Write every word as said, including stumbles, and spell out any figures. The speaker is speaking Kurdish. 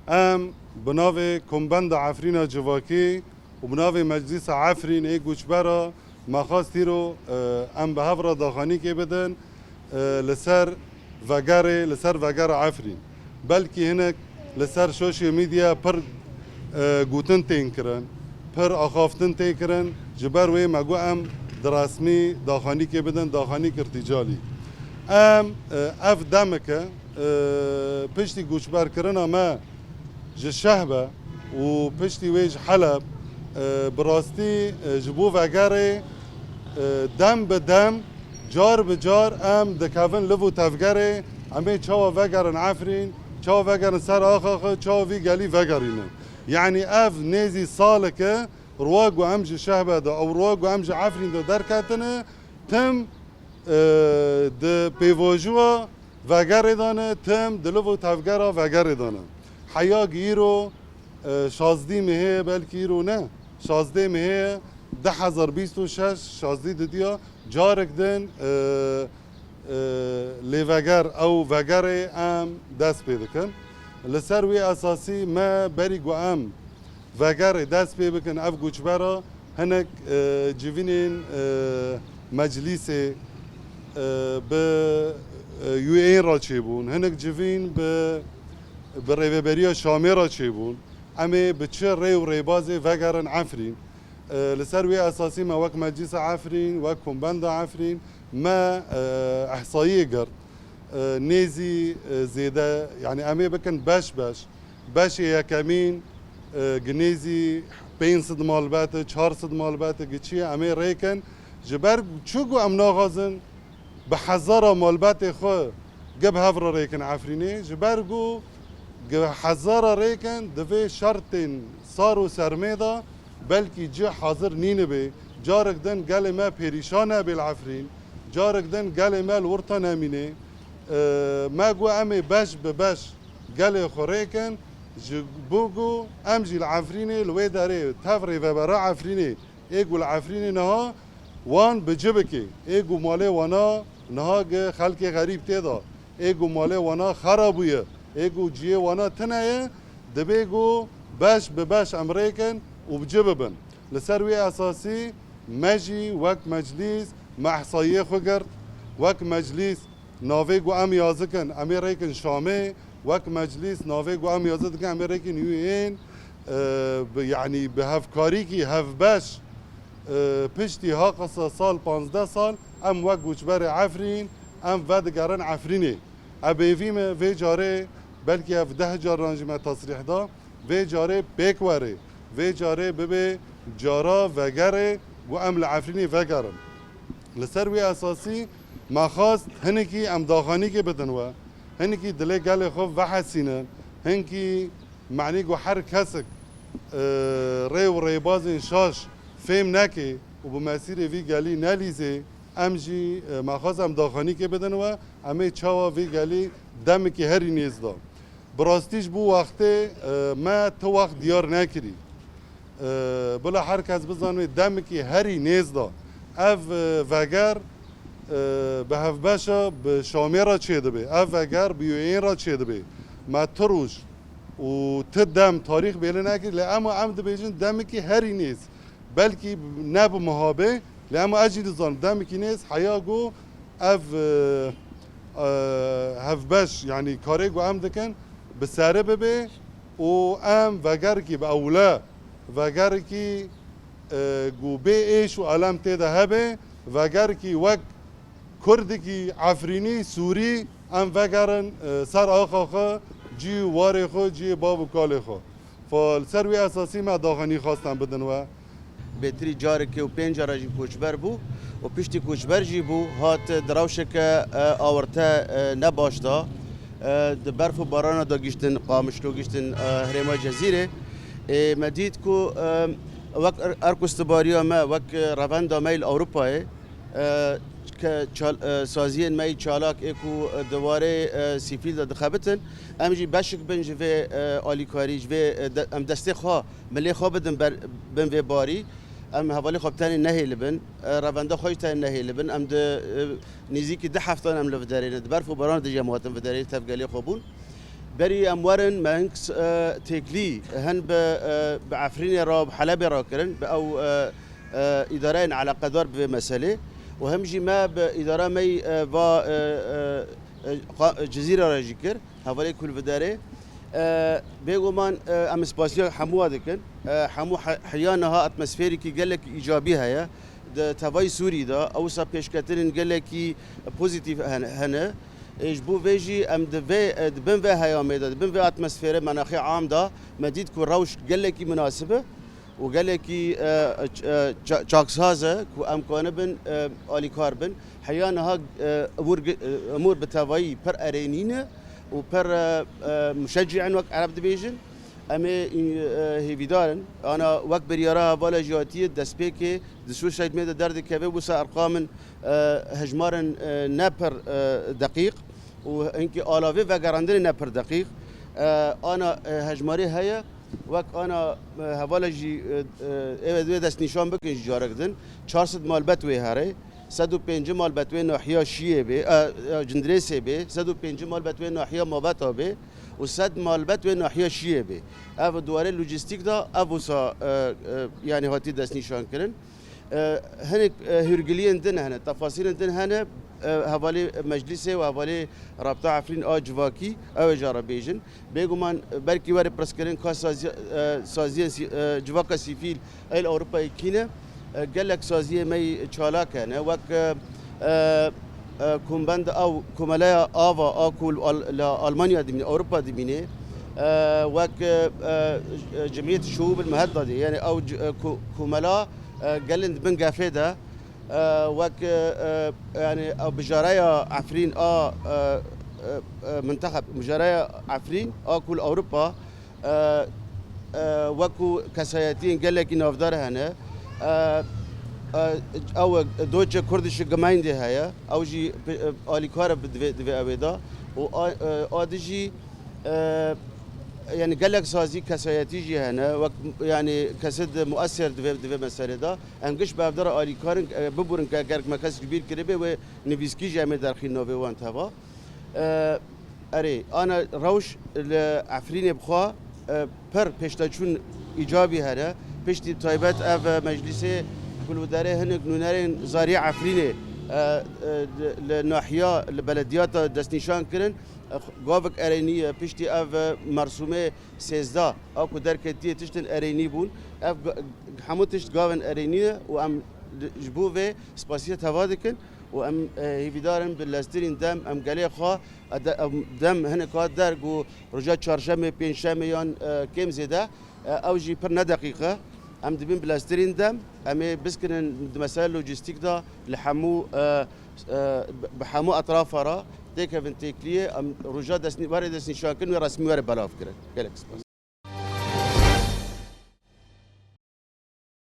Em bi navê Kombenda Efrîna Civakî û bi navê Meclîsa Efrîn ê Goçbera me xwest îro, e, em bi hev re daxanîkê bidin, e, li ser vegerê, li ser vegera Efrîn. Belkî hinek li ser sosyal medya pir, e, gotin tên kirin, pir axaftin tê kirin. Ji ber wê me got em di resmî daxanîkê bidin, daxanîk irtîcalî. Em, e, ev demeke, e, piştî goçberkirina me ji Şehbe û piştî wê ji Heleb, e, bi rastî, e, ji bo vegerê, e, dem bi dem, car bi car em dikevin liv û tevgerê, em ê çawa vegerin Efrîn, çawa vegerin ser Axaxê, çawa vî gelî vegerînin. Yanî ev nêzî saleke, rwa ku em ji Şehbe de û rwa ku em ji Efrîn de derketine, tim, e, di pêvajoya vegerê de ne, tim di liv û tevgera vegerê de ne. Heya ku îro, e, şazdî mehê, belkî îro ne, şazdê mehê du hezar bîst û şeş, şazdî didiya, carek din, e, e, lêveger, ew vegerê em dest pê dikin. Li ser wî esasî me berî ku em vegerê dest pê bikin, ev goçbera hinek, e, civînên, e, meclîsê, e, bi, e, U N re çêbûn, hinek civîn bi, bi rêveberiya Şamê re çêbûn. Em ê bi çi rê û rêbazê vegerin Efrîn? E, li ser wê esasî me wek Meclîsa Efrîn, wek Kombenda Efrîn, me, e, ihsayiyê girt. E, nêzî, e, zêde, yanî em ê bikin beş beş. Beşê yekemîn, e, gi nêzî pênc sed malbet e, çar sed malbet e, gi çi ye, em ê rêkin. Ji ber çi ku em naxwazin bi hezara malbetê xwe gi bi hev re rêkin Efrînê, ji ber ku gi hezara rêkin di vê şertên sar û sermê de belkî cih hazir nînibê, carek din gelê me pêrîşan nebê li Efrîn, carek din gelê me li wir de nemînê. E, me got em ê beş bi beş gelê xwe rêkin, ji bo ku em jî li Efrînê li wê derê tev rêvebera Efrînê ê ku li Efrînê niha wan bi ci bike, ê ku malê wana niha gi xelkê xerîb tê de, ê ku malê wana xera bûye, ê ku ciyê wana tune ye, dibê ku beş bi beş em rêkin û bi ci bibin. Li ser wê esasî me jî wek meclîs me ihsayiyê xwe girt, wek meclîs navê ku em yazikin, em ê rêkin Şamê, wek meclîs navê ku em yazikin, em ê rêkin U N, e, bi, yanî bi hevkarîkî hevbeş, e, piştî haqisa sal, panzdeh sal, em wek goçberê Efrîn, em vedigerin Efrînê. Ev bêvî me vê carê, belkî ev deh caran jî me tesrîh da, vê carê pêk were, vê carê bibe cara vegerê ku em li Efrînê vegerin. Li ser wî esasî me xwest hinekî em daxanîkê bidin we, hinekî dilê gelê xwe vehesînin, hinkî, manî ku her kesek, e, rê û rêbazên şaş fêm neke û bi mesîrê vî gelî nelîze, em jî, e, me xwest em daxanîkê bidin we, em ê çawa vî gelî demekî herî nêz da. Bi rastî ji bo wextê, e, me ti wext diyar nekirî. E, bila her kes bizanibê demekî herî nêz da. Ev, e, veger, e, bi hevbeşa bi Şamê re çêdibe. Ev veger bi U N re çêdibe. Me ti roj û ti dem tarîx bêle nekir, lê ema em dibêjin demekî herî nêz. Belkî ne bi miha be, lê ema ez jî dizanim demekî nêz heya ku ev, e, e, hevbeş, yanî karê ku em dikin, bi sere bibe û em vegerekî bi ewle, vegerekî, e, ku bê êş û elem tê de hebe, vegerekî wek Kurdekî Efrînî, Sûrî, em vegerin, e, ser axa xwe, cî û warê xwe, cî bav û kalê xwe. Fa li ser wî esasî me daxanî xwestin bidin we. Bêtirî carekê û pênc cara jî koçber bû û piştî koçber jî bû, hat di rewşeke, e, awirte, e, ne baş de, e, di berf û barana de giştin, Qamişlo giştin, e, herêma Cezîrê. Ê, me dît ku, e, wek er-, erk û stibariya me, wek, e, revenda me yê li Ewropayê, e, ke çal-, e, saziyên me yê çalak ê ku, e, di warê, e, sîfîl de dixebitin, em jî beşik bin ji vê, e, alîkarî, ji vê, e, de-, em destê xwe, milê xwe bidin ber, bin vê barî. Em hevalê xwe bi tenê nehêlibin, e, revenda xwe jî tenê nehêlibin. Em di, e, nêzîkî du heftan em li viderê ne. Di berf û baran de jî em hatin viderê, tevgelê xwe bûn. Berî em werin, me hin, e, têkilî hin bi, e, bi Efrînê re, bi Helebê re kirin, bi ew, e, e, îdareyên eleqedar bi vê meselê û him jî me bi îdara me yî, e, va, e, e, e, qa-, Cizîre re jî kir, hevalê Kulviderê. E, bêguman, e, em spasiya hemû dikin. E, hemû he-, heya niha atmosferekî gelekî îcabî heye. Di tevayî Sûrî de ewsa pêşketinên gelekî pozîtîf hen-, hene. Ê, ji bo vê jî em di vê, e, di bin vê heyamê de, di bin vê atmosferê, menaxê am de me dît ku rewş gelekî minasib e û gelekî, e, ç-, e, ça-, çaksaz e ku em kanibin, e, alîkar bin. Heya niha, e, emûr gi-, e, emûr bi tevayî pir erênî ne û pir, e, e, muşecî in wek ereb dibêjin. Em ê, e, hêvîdar in. Ana wek biryara hevala jî hatiye destpêkê di sosyal medyada derdikeve, wisa erqamên, e, hejmarên, e, ne pir, e, deqîq û hinkî alavê vegerandinê ne pir deqîq. E, ana, e, hejmarê heye, wek ana, e, hevala jî, e, e, ê wê destnîşan bikin ji carek din. Çar sed malbet wê herê, sed û pêncî malbet wê nahiya Şiyê bê, e, e, Cindirêsê bê, sed û pêncî malbet wê nahiya Mabeta bê û sed malbet wê nahiya Şiyê bê. Ev di warê lojîstîk de ev wisa, e, e, yanî hatî destnîşan kirin. E, hinek, e, hûrgiliyên din hene, tefasîlên din hene, e, hevalê meclîsê û hevalê Rabta Efrîn a civakî, ew ê jara bêjin. Bêguman, e, belkî were pirskirin ka saziya, e, saziyên sî-, e, civaka sivîl ê li Ewropayê kî ne. E, gelek saziyê me yî çalak hene, wek, e, e, e, kombend ew komeleya ava a ku li Al-, li Almanya dimîne, Ewropa dimîne, e, wek, e, e, Cemiyet Şuub el Mehedda de, yani ew c-, e, ku-, komela, e, gelên di bin gefê de, e, wek, e, e, yani ew bijareya Efrîn a, e, e, e, mintexeb, bijareya Efrîn a ku li Ewropa, e, e, wekû kesayetiyên gelekî navdar hene. E, e, ew Deutsche Kurdische Gemeinde heye. Ew jî, e, alîkar e bi divê, divê ew ê de. Û a, e, a di jî, e, yani gelek sazî kesayetî jî hene. Wek, yani kesê di muesser divê, divê meselê de. Em giş bi ev de re alîkar in, e, biburin ke ger me kes ji bîr kiribê wê nivîskî jî em ê derxîn navê wan teva. E, erê, ana rewş li Efrînê bixwe, e, pir pêşteçûn îcabî hene. Piştî taybet ev, e, meclîsê kulûderê hinek nûnerên zarî Efrînê, e, e, li, li nahiya, li belediyata destnîşan kirin. E, gavik erênî ye. Piştî ev, e, mersûmê sêzdeh a ku derketiye tiştên erênî bûn. Ev ga-, hemû tişt gavên erênî ne û em li, ji bo vê spasiya teva dikin. û em, e, hêvîdar in bi leztirîn dem em gelê xwe, e, de-, em dem hinek hat der ku roja çarşemê, pêncşemê yan, e, kêm zêde, e, ew jî pir nedeqîq e. Em dibin bi leztirîn dem, em ê biskinin di mesele lojîstîk de li hemû, e, e, bi, bi hemû etrafa re têkevin têkiliyê, em roja destnî-, were destnîşankirin wê resmî were belav kirin. Gelek spas.